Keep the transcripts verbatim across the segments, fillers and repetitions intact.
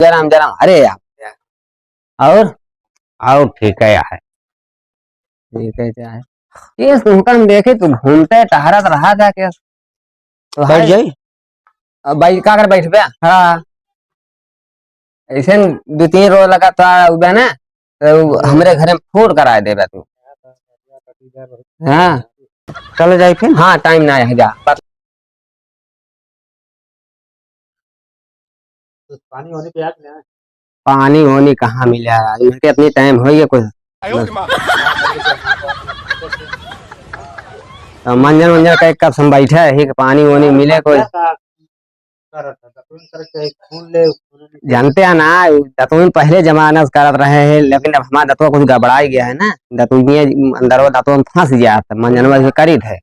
जय राम, जय राम। अरे यार, और? और ठीक है यार। ठीक है, क्या है? ये तुमका हम देखे, तू घूमते टहरत रहा था क्या? तो बैठ हाय। जाई। अब भाई, का कर बैठबे? हाँ। ऐसे न दो तीन रोज लगातार उबे ना, तो हमरे घरे में फोड़ कराए देबे तू। हाँ। चले जाई फिर? हाँ, टाइम ना है, जा। तो पानी होने पे आ गया। पानी होने कहाँ मिला है? आज इनके इतनी टाइम हो गया कुछ। आयो रे माँ। तो मंजन वंजन का एक कप से हम बैठे हैं कि पानी वानी मिले कोई। करत है, दतुन करके एक खून ले, खून ले। जानते हैं ना, दतुन पहले जमाना से करत रहे हैं, लेकिन अब हमारा दतुआ कुछ गबड़ाई गया है ना, दतुनिया अंदर वो दतुआ में फंस गया, तो मंजनवा से करीत है।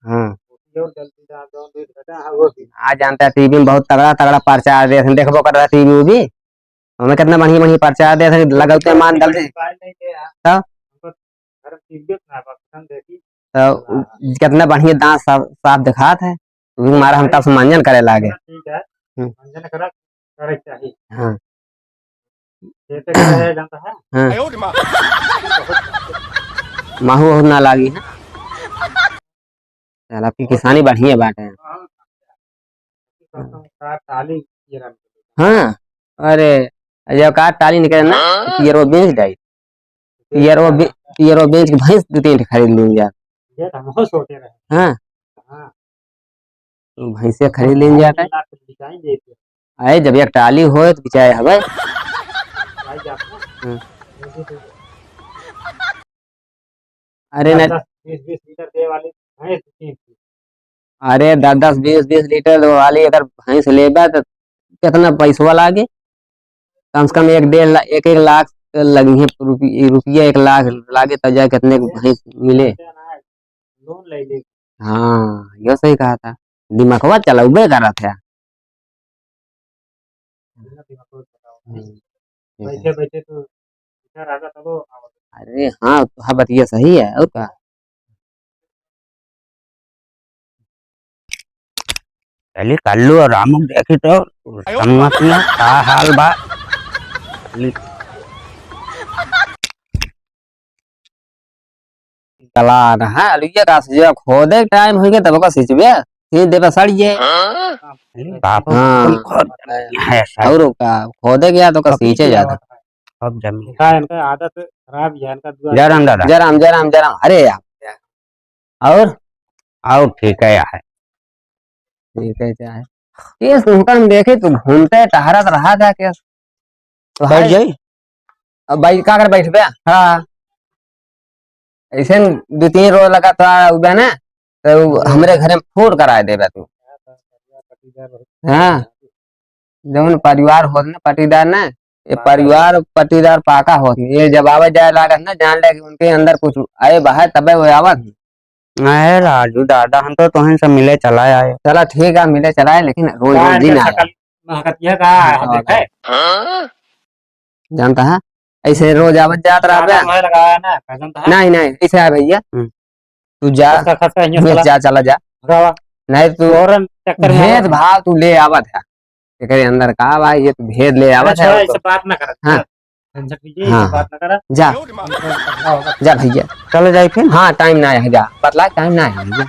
हाँ। वो जल्दी जा, जो भी घटा है, वो भी। आ जानते हैं, टीवी में बहुत तगड़ा तगड़ा प्रचार देत हैं, देखबो कर रहा टीवी भी। हमें कितना बढ़िया बढ़िया प्रचार देत हैं, लगौते मान गलती। मोबाइल नहीं दे यार। तब? हमको घर में टीवी खराब है, पसंद देखी। तो उ-, कितना बढ़िया दांत साफ, साफ दिखात है। तू भी मारा हम तब से मंजन करे लागे। ठीक है, हम्म। मंजन करा, करे चाहिए। हाँ। खेते करे है, जानता है? हाँ। आयो रे माँ। माहू बहुत ना लागी है। चल, आपकी किसानी बढ़िया बाटे। हाँ। का टाली ये रंग। हाँ, अरे, जब का टाली निकले ना, हाँ? पियरो बेच जाई। पियरो बे-, पियरो बेच के भैंस दो तीन ठे खरीद लीन जा। ये तो हम सोचे रहे। हाँ। हाँ। तो भैंसे खरीद लीन जाता है। लाख बिकाई देते। अरे, जब एक टाली होए तो बिचाए हवे। भाई जाते हैं। हाँ। अरे दस, न- दस, बीस, बीस लीटर दे वाली भैंस तीन थी। अरे, दस दस, बीस बीस लीटर दे वाली अगर भैंस लेबा, तो कितना पैसवा लागे? कम से कम एक डेढ़ लाख, एक एक लाख लगी है रुपये, रुपया एक लाख लागे, तब जाके कितने को भैंस मिले। लोन ले ले। हाँ, यो सही कहा था, दिमागवा चलौबे करत है। बिना दिमाग को बताओ। हम्म, ठीक है। बैठे बैठे तो इधर आगा तब आवत। अरे हाँ, तो हाँ, बात ये सही है, और का? चली कल्लू और रामू देखी तो संगत में का हाल बा। चली। गला रहा, अलुइया का से जो खोदे टाइम हो गया, तब का सींचबे, सींच देबे सड़ ये। अरे बाप रे, हाँ। तुम खोद है सर। और का, खोदे गया तो का अब सींचे जाता। अब जमीन। इनका, इनका आदत खराब है, इनका दुआ जय राम दादा। जय राम, जय राम, जय राम। अरे यार। और? और ठीक है यार। ठीक है, क्या है? ये तुमका हम देखे, तू घूमते टहरत रहा था क्या? तो बैठ हाय। जाई। अब भाई, का कर बैठबे? हाँ। ऐसे न दो तीन रोज लगातार उबे ना, तो हमरे घरे में फोड़ कराए देबे तू। हाँ। जौन परिवार होत ना पटीदार ना, ये परिवार पटीदार पाका होत नहीं। ये जब आवे जाए लागत ना, जान ले कि उनके अंदर कुछ आए बाहर, तबे वो आवत है। अरे राजू दादा, हम तो तोहन से मिले चला आए। चला ठीक है, मिले चला आए, लेकिन रोज का रोज दिन इनका आए। शकल महकत यह का हाँ, हम देखे? जानता है, ऐसे रोज आवत जात रहा बे। मुँह लगाया ना, का जानता है? नहीं, नहीं, ऐसे है भैया। हम्म। तू जा, खसका, खसका, हियाँ भेज चला। जा, चला जा। भगावा। नहीं तू और चक्कर में भेद आवा। भाव तू ले आवत है। एकरे अंदर का बा, ये तू भेद ले अरे आवत है, छोड़ा, तो इससे बात ना कर। हाँ। झंझट कीजिए, हाँ, इससे बात ना करा। जा। हमको समझा होगा। जा भैया। चले जाई फिर? हाँ, टाइम ना है, जा। बतला, टाइम ना है भैया।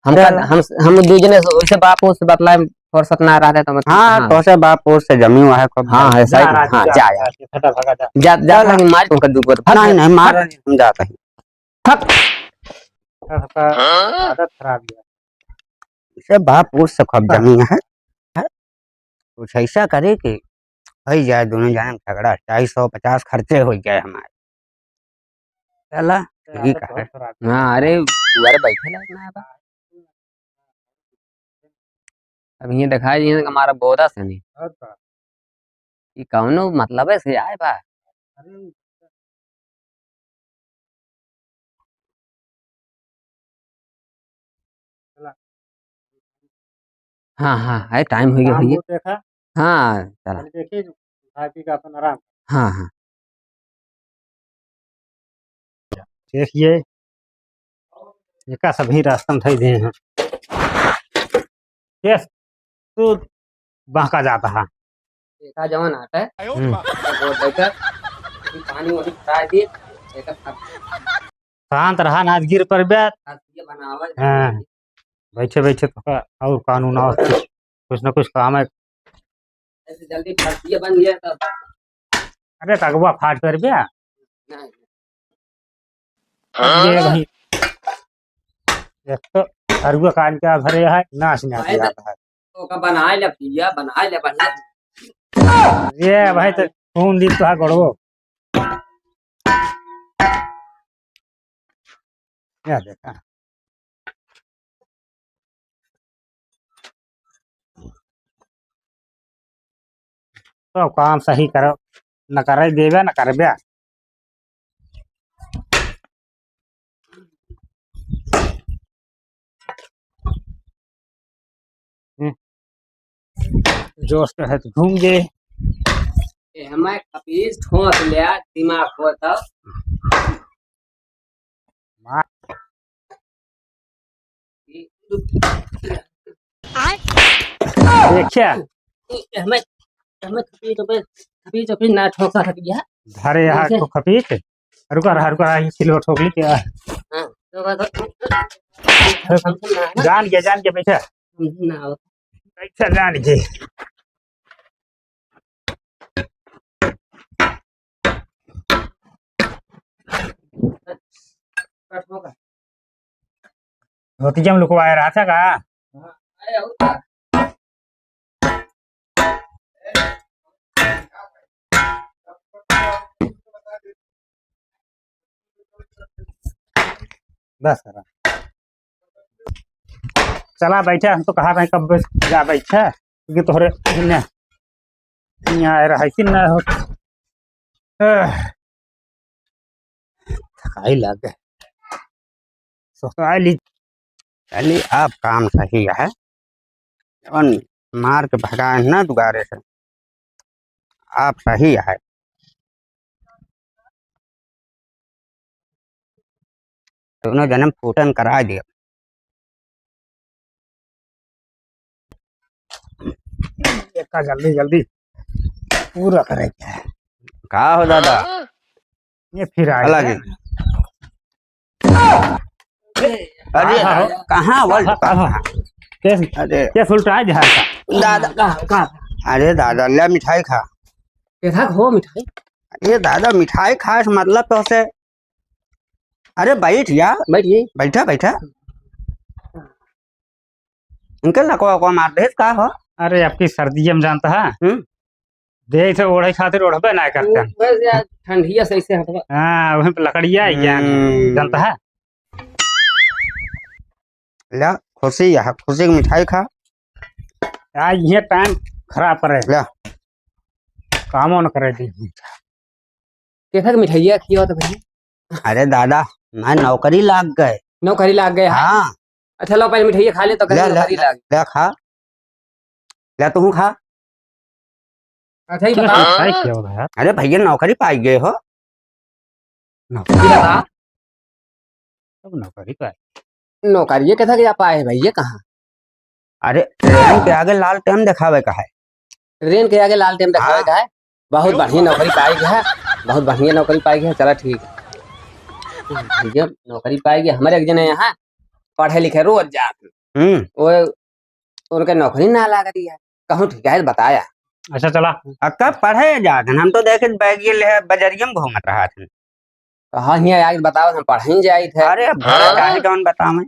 हमका, चल। हम, हम दू जने से, वैसे बाप से बतला फुर्सत ना रहते तो हम, हाँ, हाँ। तोसे बाप से जमी हुआ है, खूब हाँ, है, सही, जा, हाँ, जा, जा, जा, जा। फटा भगा, जा। जा, जा, चल। लेकिन मार तुमका दू बार। नहीं, नहीं, मार, हम जाते हैं। फक। सबका आदत खराब है। इसे बाप पूत से खूब हाँ। जमीन है। कुछ ऐसा करे कि होइ जाए दोनों जने में झगड़ा, चाहे सौ पचास खर्चे होइ जाए हमारे। चला, ठीक है। हाँ, अरे, दुआरे बैठे ना इतना है बा। अब ये दिखाई दिए कि हमारा बोरा से नहीं। अच्छा। ये कौनो मतलब है से आए बा? अरे, हाँ, हाँ, है, टाइम हो गया, काम हो गया। वो देखा? हाँ, चला। मैंने देखी, खा पी के अपन आराम। हाँ, हाँ। देखिए, एका सभी रास्ता में धई दे हैं। केस तू बहका जाता है। देखा जवन आटे। हम्म। तो वो बैठा, पानी वानी पिला दी, देखा सब। शांत रहा, नाच गिर पर बे। खसिया बनावे। हाँ। बैठे बैठे तो का, और कानून और कुछ, कुछ ना कुछ काम है। ऐसे जल्दी खसिया बन गया तो। अरे, तगवा फाट कर बे। नहीं। अब ये भाई, एक तो अरुआ कान का भरे है, नाच नाच भाई, जाता है। ओका बनाए ले भैया, बनाए ले बढ़िया। ये भाई, तो खून दी तो है गड़बो। या देखा। तो काम सही करो, न करे देबे, न करबे। हम्म। जोश के है तो घूम गे। ए, हमारे खपीस ठोंस लिया, दिमाग हो तो। मार। देखिया। ए, हमें, हमें खपीस पे, खपीस पे ना ठोंसा रख दिया। धरे यहाँ देखिए। को खपीस। रुका रहा, रुका रहा, ये सिल्वर ठोक ली क्या? हाँ, तो बस, जान के, जान के बैठा। ना हो। बैठा जान के। कट होगा। धोतिया में लुकवाए रहा था का? हाँ, अरे, और का? बस करा। चला बैठा, हम तो कहा था कब जा बैठा, क्योंकि तोहरे ने यहाँ आए रहा कि ना हो। आह, थकाई लाग गए। सोचा ली, चली, आप काम सही है। जवन मार के भगाए ना दुगारे से, आप सही है। दोनों जने फूटन करा दिया। एका जल्दी जल्दी पूरा करे के है। का हो दादा? ये फिर आ अलग गया। है। अरे, कहाँ हो? कहाँ हो? कहाँ, कहाँ? कैसे? अरे। कैसे उल्टा है बिहार का? दादा, कहाँ, कहाँ? अरे दादा, ले मिठाई खा। कैसा हो मिठाई? अरे दादा, मिठाई खाए से मतलब तो से। अरे बैठ यार। बैठ गई। बैठा, बैठा। इनके लकवा वकवा मार देत का हो? अरे, आपकी सर्दी हम जानता है। हम्म। दे इसे ओढ़े खातिर ओढ़बे ना करते हैं। बस यार, ठंडिया से इसे हटवा। हाँ, वहीं पे लकड़िया है क्या? हम्म। जानता है? ला, खुशी है, खुशी की मिठाई खा। आज ये टाइम खराब करे। ला। कामो न करे दी। कैसा के मिठाइया खिया तो भैया? अरे दादा, मैं नौकरी लाग गए। नौकरी लाग गए? हाँ। अच्छा, लो पहले मिठाइया खा ले तो ले, ले, नौकरी ले, लाग। ले खा। ले तू खा। अच्छा, ये क्या बताओ। मिठाई खिया हो यार? अरे भैया, नौकरी पाई गए हो। नौकरी? ये बता। अब नौकरी पाए। नौकरी ये कैसा क्या पाए है भाई, ये कहाँ? अरे, ट्रेन के आगे लाल टेम देखावे का है। ट्रेन के आगे लाल टेम देखावे हाँ। का है। बहुत बढ़िया नौकरी पाई गया है, बहुत बढ़िया नौकरी पाई गया है। चला ठीक है। भैया नौकरी पाई गया, हमारे एक जने यहाँ पढ़े लिखे रोज जात हैं। हम्म। वो उनके नौकरी ना लागत है, कहूँ ठीक है बताया। अच्छा चला। आ कब पढ़े जात हैं? हम तो देखे बैग ये ले बजरिया में घूमत रहा थे। तो हाँ, हियाँ आके बताओ, हम पढ़े जाइत है। अरे, अब घर हाँ। काहे जौन बतावें?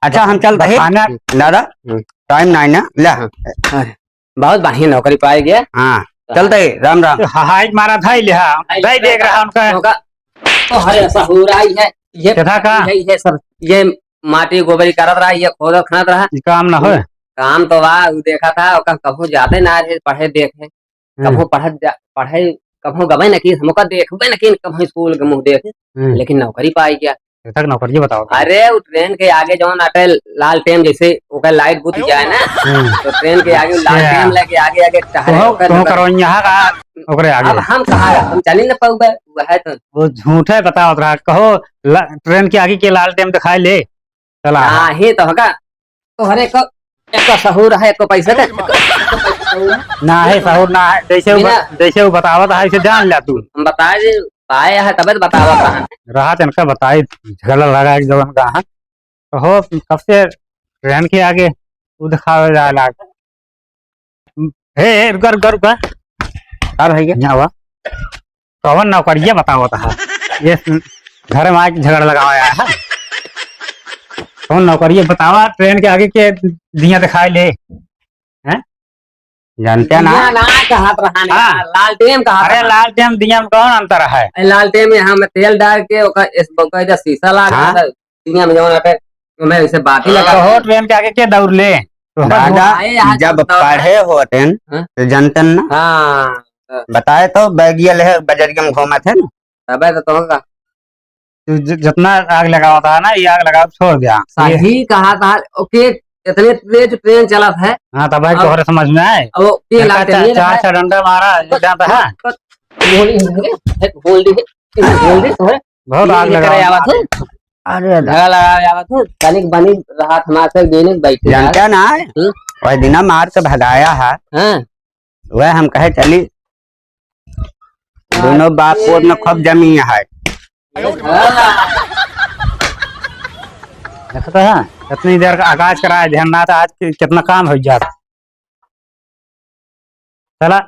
अच्छा, हम चल रहे। खाना दादा, हम्म। टाइम नाई ना, ले। हाँ। अरे, बहुत बढ़िया नौकरी पाए गया। हाँ, चलते, राम राम। तो हाय मारा था, ले, हाँ, हाय, दे देख रहा उनका। उनका, तो हरे ऐसा हो रहा ही है, ये कैसा का? ये, ये सब, ये माटी गोबरी करत रहा, ये खोदत खात रहा। ये काम ना होए। काम तो वाह, वो देखा था, ओका कहूँ जाते ना रहे, पढ़े देखे। हम्म। कभो पढ़त जा, पढ़े, कभो गवे न की, हमका देखबे न की, कभो स्कूल के मुँह देखे, हम्म। लेकिन नौकरी पाई गया। ये तक नौकरी बताओ। अरे, वो ट्रेन के आगे जौन आटे लाल टेम, जैसे ओकर लाइट बुझ जाए ना, हम्म। तो ट्रेन के आगे लाल अच्छा। टेम लेके आगे, आगे टहरे, तुहो, ओकर तुहो मतलब करवैया का, ओकरे आगे। अब हम कहाँ, हम चली न पाउबे, वो है तो। वो झूठे बतावत रहा, कहो, ला-, ट्रेन के आगे के लाल टेम दिखाई ले, चला। हाँ, हे तो होगा। तोहरे को एको सहूर है, एको पैसा दे। ना है, सहूर ना है। जैसे वो बिना ब-, जैसे वो बतावत है, ऐसे जान ले तू। हम बताए दे, पाए है, तबे तो बतावत है। रहा तनका बताई, झगड़ा लगा एक जवन का है। तो हो, कब से ट्रेन के आगे वो दिखावे जा लाग। हे, हे, रुका, रुका, रुका। का भैया? यहाँ आवा। कौन नौकरिया बतावत है? ये घर में आके झगड़ा लगावा आया है। कौन नौकरिया बतावा, ट्रेन के आगे के दिया दिखाई ले? हैं? जानते ना? दिया ना कहत रहा ना, हाँ। लालटेन कहत अरे रहा। लालटेन दिया में कौन अंतर है? ए, लालटेन में हम तेल डाल के ओकर इस बकायदा शीशा लगा हाँ। था, दिया में जौन आटे, मैं इसे बात ही लगा। कहो ट्रेन के आगे के दौड़ ले? तो दादा, आए यहाँ जब तो पढ़े होते हैं, हाँ? तो जानते ना? हाँ। बताए तो बैगिया ले बजरिया में घूमत है ना? तबे तो तुमका। तू ज-, जितना आग लगावा था ना, ये आग लगा छोड़ दिया। सही कहा था। ओके, इतने तेज ट्रेन चलत है। हाँ, तब भाई अब तोहरे समझ में आए। अब वो के इनका लाग चार, चलिए चार रहा है। छह डंडा मारा, ये जानता है? बस, बस, बोल ही नहीं है, बोल दी है, बोल दी, तोहरे बहुत आग ये लगा। करे आवत है। अरे दा। झगड़ा लगा आवत है, तनिक बनी रहा, हमारे से गेने बैठे जानता रहा। ना है? हम्म। वह दिना मार के भगाया है। हाँ। वह हम कहे चली, दोनों बाप पुत में खूब जमीन है। देखता है, इतनी देर का आगाज कराए, ध्यान ना था, आज कि-, कितना काम हो जाता। चला,